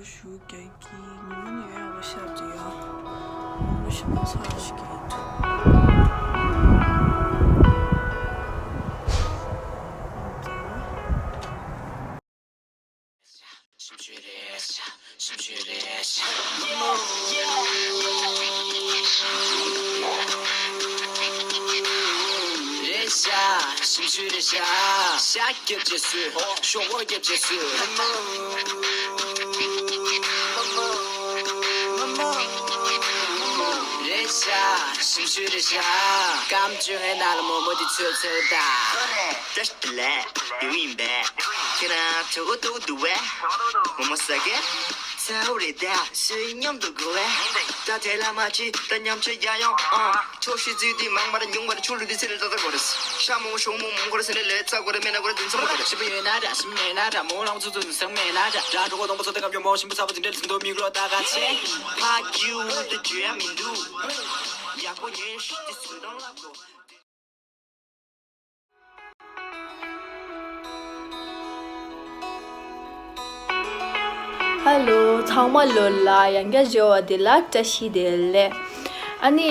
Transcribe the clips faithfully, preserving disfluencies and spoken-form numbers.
ཞུ་རྒྱག་གི་ཉི་མ་ནི་ཡོད་ཡག་པོ་ཤར་འདུག་ཡ། མང་པོ་ཞིག་མ་ཚར་ཞིག་གི་འདུག་རེད་ཤག་ཞིམ་ཆུ་རེད་ཤག་ཤག་རྒྱབ་རྗེས་སུ་ཤོག་བོ་རྒྱབ་རྗེས་སུ། རེད་ཤག་ཞིམ་ཆུ་རེད་ཤག་སྐམ་བཅོས་ངའི་ནང་ལ་མོག་མོག་འདི་ཚོས་ཚོས་ད། བཀྲ་ཤིས་བདེ་ལེགས། དེ་ཡིན་པས། ཁྱེད་རང་གྲོད་ཁོག་ལྟོགས་འདུག་བས། མོག་མོག་ཟ་གི། ཚ་བོ་རེད་ད། སུའི་མཉམ་དུ་དགོས་བས། ད་དེ་ལ་མ་ཅི་ད་མཉམ་ཆུ་རྒྱག་ཡོང་ཨང་། ཚོ་ཤི་ཙི་དི་མང་མ་ར་ཉུང་མ་ར་ཆུ་ལུ་དི་སི་རི་ཏ་ཏ་གོ་རེ། ཤ་མོ་ཤོ་མོ་མོ་གོ་རེ་སི་ནི་ལེ་ཚ་གོ་རེ་མེ་ན་གོ་རེ་དུན་ཚ་མོ་གོ་རེ། ཞི་པ་ཡོད་ན་ར་ཞི་མེད་ན་ར་མོ་ལང་ཚུ་ཚུ་ཟང་མེད་ན་ར། དྲ་གྲོགས་དང་པོ་ཚོ་དེ་སྐབས་ཀྱི་མོ་ཞིམ་པོ་ཚ་པོ་དེ་འདྲ་ལ་ཟིན་ཏོ་མིག་ལོ་ལྟ་ག་ཆེ། ཕ་གི་འུ་དུ་བརྗོད་ཡ་མི་འདུག་ཡག་པོ་ཡོད་ཤི་དི་སུ་དང་ལབ་གོ། ཧ་ལོ། ཚང་མ་ལོ་ལ་ཡང་བསྐྱར་མཇལ་བ་དེ་ལ་བཀྲ་ཤིས་བདེ་ལེགས། ཨ་ནི་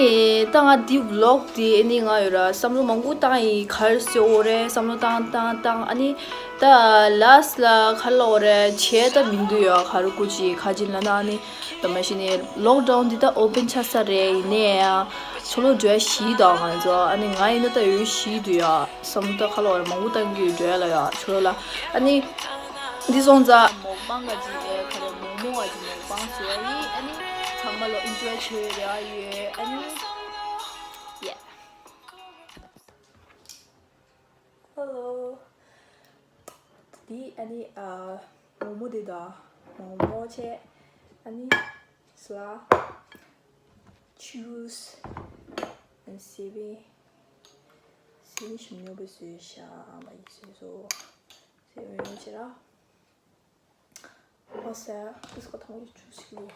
ད་ང་འདི་ཝི་ལོག་འདི་ཨ་ནི་ང་ཡོད་ར་བསམ་བློ་མང་པོ་བཏང་ཡིན། ག་རེ་ཟེར་འོ་རེད་བསམ་བློ་བཏང་བཏང་བཏང་ཨ་ནི་ད་ལཱ་སི་ལ་ག་རེ་ལབ་འོ་རེད་བྱས་ད་མི་འདུག་ཡ། ག་རེ་སྐུ་མཁྱེན་ག་ཅི་ལབ་ན་ཨ་ནི་ད་མ་གཞི་ནས་ལོག་ཌའུན་འདི་ད་ཨོ་པན་ཆགས་ས་རེད། ཡིན་ནའི་ཡང་ཆོ་ལོ་འགྲོ་ཡ་ཞིག་དང་ང་ཚོ་ཨ་ནི་ང་ཡིན་ན་ད་ཡོད་ཞིག་འདུག་ཡ། བསམ་བློ་ད་ག་ལ་བ་རེད་མང་པོ་བཏང་གི་ཡོད་འགྲོ་ཡ་ལ་ཡ་ཆོ་ལོ་ལ་ཨ་ནི་འདི་སོང་ཙང་མོག་པང་ག་ཅིག་ཨེ་ག་རེ་མོག་མོག་ག་ཅིག་མོག་པང་བཟོ་ཡ་ཡིན། ཨ་ནི་ཚང་མ་ལོ་ཨིན་ཇོའི་བྱེད་ཡ་ཡོད། ཨ་ནི་ཡེ། ཧེ་ལོ། འདི་ཨ་ནི་ཨ་མོག་མོག་འདི་དང་མོག་མོག་བྱས། ཨ་ནི་སི་ལ་ཇུས་ཨ་ནི་སི་བི་སི་བི་ཞིམ་ཉོ་བའི་བཟོས་ཤ་མ་ཡི་བཟོས་སོ། སི་བི་ཉོ་བྱེད་ར། ཨོ་སེ། ཨིས་ཁ་ཐང་གི་ཆུ་ཞིག་ལོ།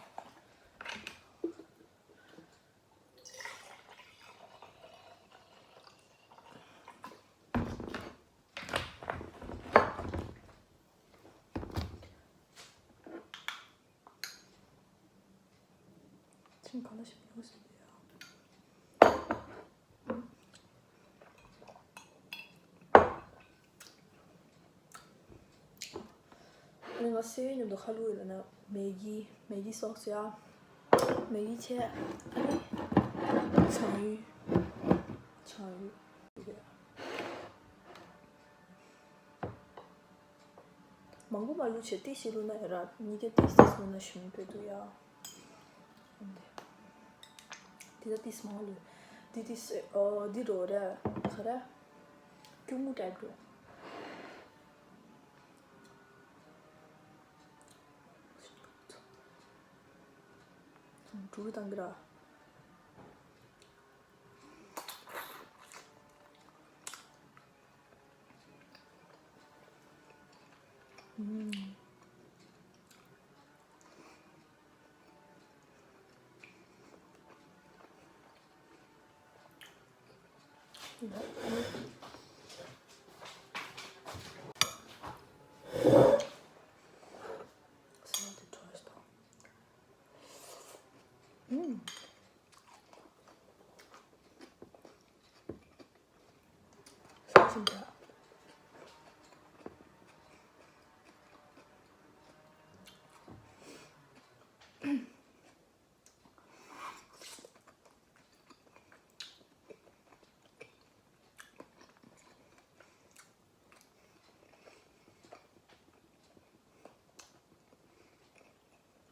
ཆིན་གང་ལ་ཞིག་ཡོང་ཟིན་པ་ཡ། ཨ་ནི་ང་སེ་ཡོད་མཉམ་དུ་ཁ་ལུ་ཡོད་ལ་ན་མེ་གི་མེ་གི་སོགས་ཡ། མེ་གི་ཆེ། ཨ་ནི་ཆང་ཡུ། ཆང་ཡུ། མང་པོ་མ་བླུགས་བྱས་ཏིག་ཞིག་བླུགས་ན་ཡ་ར་གཉིས་ཀ་ཏིག་ཏིག་བླུགས་ན་ཞིམ་པོ་འདུག་ཡ། འདི་ད་ཏིག་མང་བླུགས། འདི་ཏིག་ཨོ་འདི་འགྲོ་ར་ག་ར་སྐྱུར་མོ་ཏྲེབ་འགྲོ། འགྲོ་རུ་བཏང་གི་ར།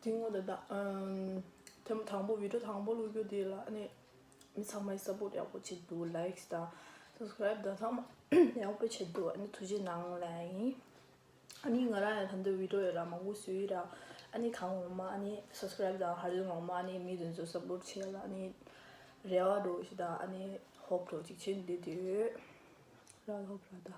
དེ་སྔོན་དུ་ད་ཨམ་ཐེངས་མ་དང་པོ་བི་ཌིའོ་དང་པོ་བླུགས་རྒྱུ་དེ་ལ་ཨ་ནི་མི་ཚང་མས་སཔོརྚ་ཡག་པོ་བྱེད་འདུག་ལའིཀ་དང་སབ་སི་ཀ་རའིབ་དང་ཚང་མ་ཡག་པོ་བྱེད་འདུག་ཨ་ནི་ཐུགས་རྗེ་གནང་ལབ་ཡིན། ཨ་ནི་ང་རང་ཡང་ད་ལྟ་བི་ཌིའོ་ཡོད་ར་མང་པོ་བཟོས་ཡོད་ར། ཨ་ནི་གང་ངོ་མ་ཨ་ནི་སབ་སི་ཀ་རའིབ་དང་ཧར་ཟོན་ངོ་མ་ཨ་ནི་མི་དེ་ཚོ་སཔོརྚ་བྱེད་ལ་ཨ་ནི་རེ་བ་འདྲ་བོ་ཞིག་དང་ཨ་ནི་ཧོབ་འདྲ་བོ་ཅིག་བྱེད་འདི་དུས་ར་ཧོབ་ར་ད།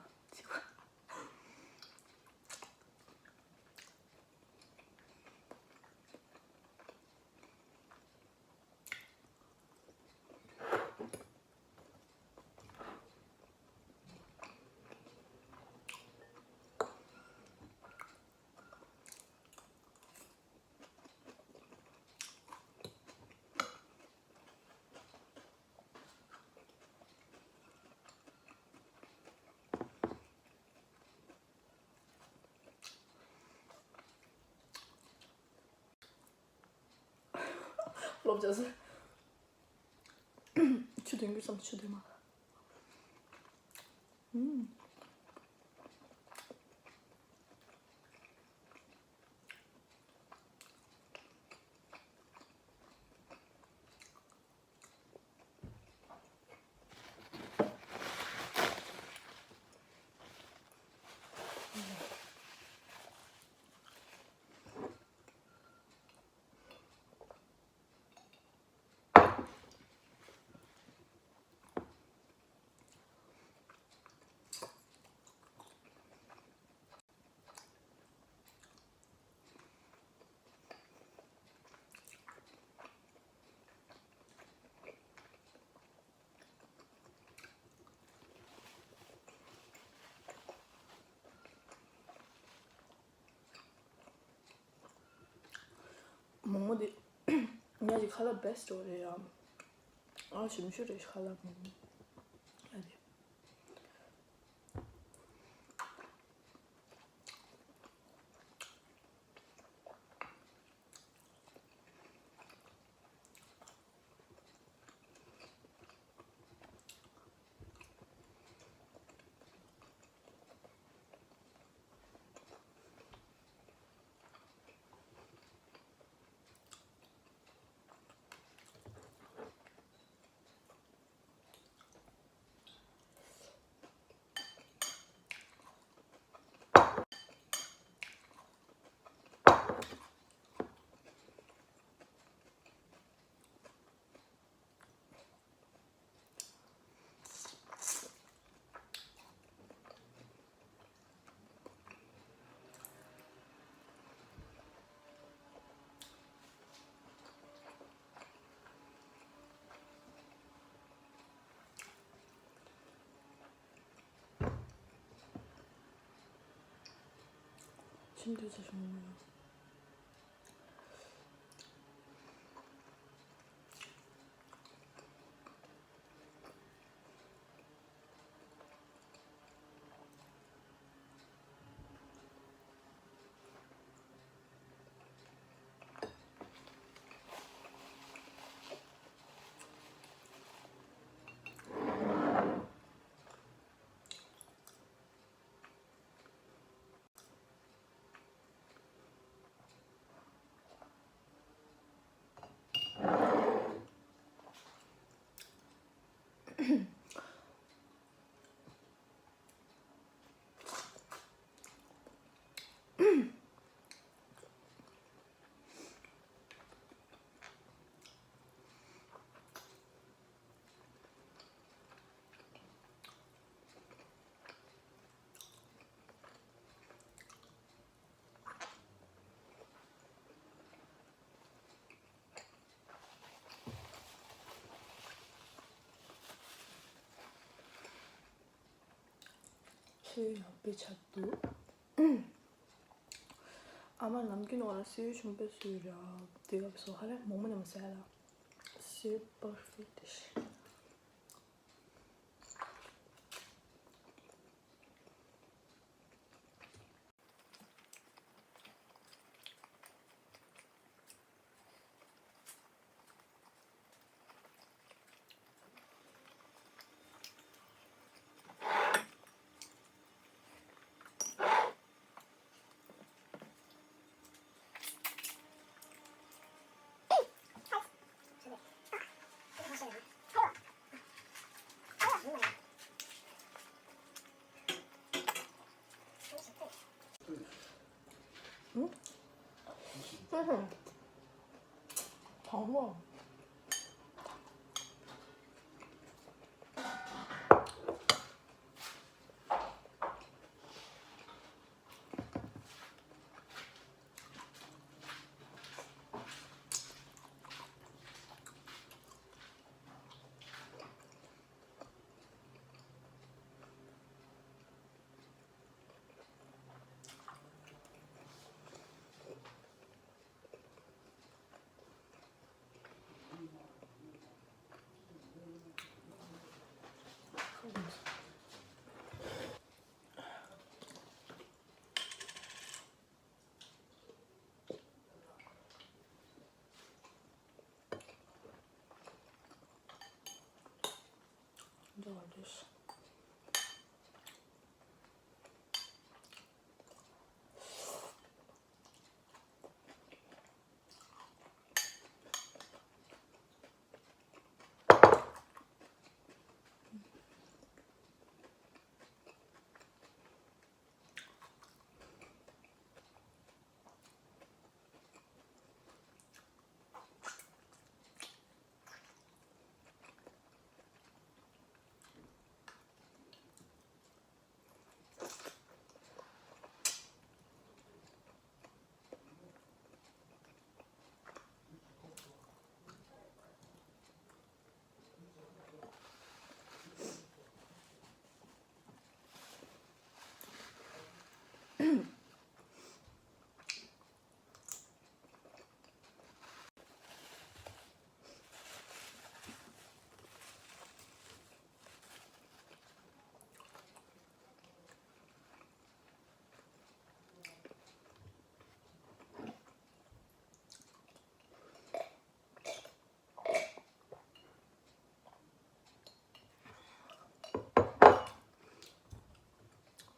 ཆུ་འདོན་རྒྱུ་བསམ། ཆུ་འདོན་མ། ཨུམ། མོག་མོག་འདི་ཉ་གི་ཁ་ལག་best་འོ་རེད་ཡ། ཨ་ཞིམ་ཤོས་རེད་ཁ་ལག་མོག་མོག་ཨ་རེད། ཁྱིམ་དུ་ཚ་བྱུང་ཡོད། ཆེས་ཡག་པའི་ཆ་འདུག་ཨ་མ་ནམ་རྒྱུན་ནོར་ལ་སེའུ་ཆུང་པོ་བཟོས་ར། དེ་ག་བཟོ་ཧ་ལས་མོག་མོག་ནས་མ་ཟས་ལ། སེའུ་perfect dish། ཨུ། ཨུ་ཧུ། དྭངས་མོ།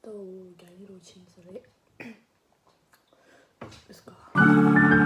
ཏོ་རྒྱ་ཡིག་རུ་ཕྱིན་ས་རེད། Let's go.